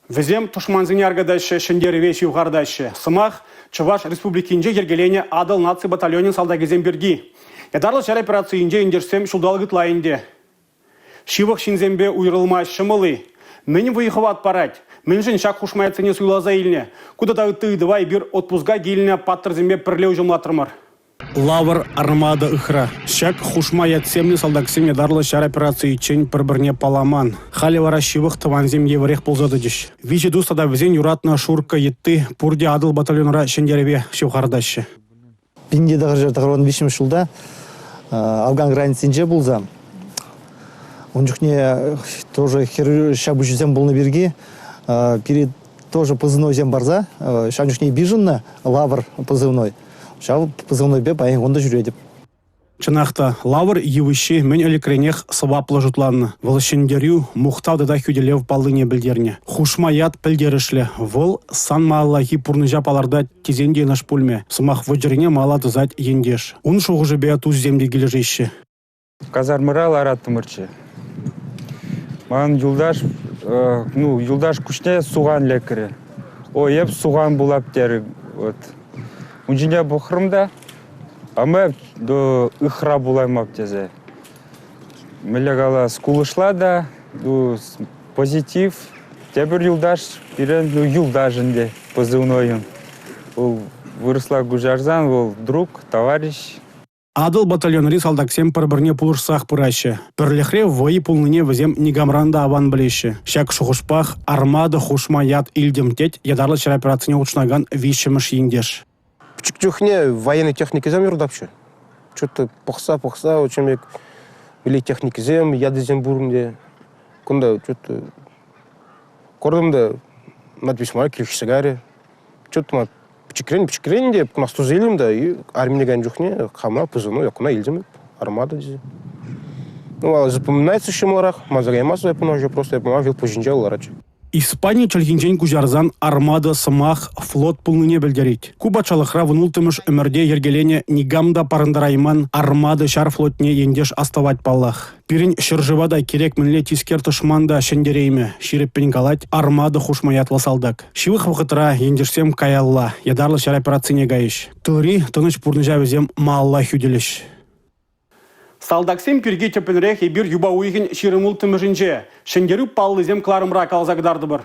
Вӗсем тӑшмансене аркатаҫҫӗ, ҫӗнтерӗве ҫывхартаҫҫӗ. Сӑмах Чӑваш Республикинче йӗркеленӗ Атӑл наци батальонӗн салтакӗсем пирки. Ятарлӑ ҫар операцийӗнче ентешсем ҫулталӑк ытла ӗнтӗ. Ҫывӑх ҫынсемпе уйрӑлма ҫӑмӑл-и? Мӗн вӑй-хӑват парать? Мӗншӗн ҫак хушма ятсене суйласа илнӗ? Ку тата ытти ыйтӑва эпир отпуска килнӗ паттӑрсемпе пӗрле уҫӑмлатрӑмӑр. Лавр, Армада, Ыхра. Ҫак хушма ятсемлӗ салтаксем ятарлӑ ҫар операцийӗччен пӗр-пӗрне палламан. Халӗ вара ҫывӑх тӑвансем евӗрех пулса тӑчӗҫ. Виҫӗ тус тата вӗсен юратнӑ Шуркка йытти пурте Атӑл батальонра ҫӗнтерӗве ҫывхартаҫҫӗ. 1993 ҫулта Афган границинче пулса ун чухне тоже хӗрӳ ҫапӑҫусем пулнӑ пирки пире тоже позывнойсем парса ҫав чухне йышӑннӑ Лавр позывной. Ҫав позывнойпе паян кун та ҫӳретӗп. Чӑнах та, лавр йывӑҫҫи мӗн ӗлӗкренех сӑваплӑ шутланнӑ. Вӑл ҫӗнтерӳ, мухтав тата хӳтӗлев паллине пӗлтернӗ. Хушма ят пӗлтерӗшлӗ. Вӑл сан малаллахи пурнӑҫа палӑртать тесен те йӑнӑш пулмӗ. Сӑмах вӑчӑрине мала тӑсать ентеш. Ун шухӑшӗпе тусӗсем те килӗшеҫҫӗ. Казармӑра лараттӑмӑрччӗ. Ман юлташ, ну, юлташ куҫне сухан лекрӗ. Ой, эп сухан пулап терӗ. Вот. Ун ҫине пӑхрӑм та, а ме ыхра пулаймап тесе. Мӗнле калас, кулӑшла та, ну, позитив. Тепӗр юлташ пирӗн, ну, юлташ ӗнтӗ, позывнойӑн. Вӑл вырӑсла куҫарсан, вӑл друг, товарищ. Атӑл батальонри салтаксем пӗр-пӗрне пулӑшсах пыраҫҫӗ. Пӗрлӗхре вӑй пулнине вӗсем никамран та аван пӗлеҫҫӗ. Ҫак шухӑшпах «Армада» хушма ят илтӗм тет ятарлӑ ҫар операцине хутшӑнакан виҫҫӗмӗш ентеш. Пӗчӗк чухне военный техникӑсем юратапчӗ. Что-то пӑхса-пӑхса, очень пек милли техникӑсем, ячӗсем пур ӗнтӗ. Кунта что-то куртӑм та надпись мар килӗшсе кайрӗ. Что-то Пӗчӗкрен пӗчӗкрен те кунах туса илтӗм та и армине кайнӑ чухне хама пысӑну якуна илтӗм армада тесе. Ну, запоминается ҫӑмӑлрах, манса каймастӑп эп уже просто эп ӑна пуҫӗнче ларать. Испани чӗлхинчен куҫарсан армада сӑмах флот пулнине пӗлтерет. Ку патшалӑхра 16-мӗш ӗмӗрте йӗркеленӗ никам та парӑнтарайман армада ҫар флотне ентеш астӑвать паллах. Пирӗн ҫӗршыва та кирек мӗнле тискер тӑшман та ҫӗнтереймӗ, ҫирӗппӗн калать «Армада» хушма ятлӑ салтак. Ҫывӑх вӑхӑтра ентешсем каялла ятарлӑ ҫар операцине кайӗҫ. Тылри тӑнӑҫ пурнӑҫа вӗсем малалла хӳтӗлӗҫ. Салтаксем пирки тӗплӗнрех эпир юпа уйӑхӗн 26-мӗшӗнче «Ҫӗнтерӳ паллисем» кӑларӑмра каласа кӑтартӑпӑр.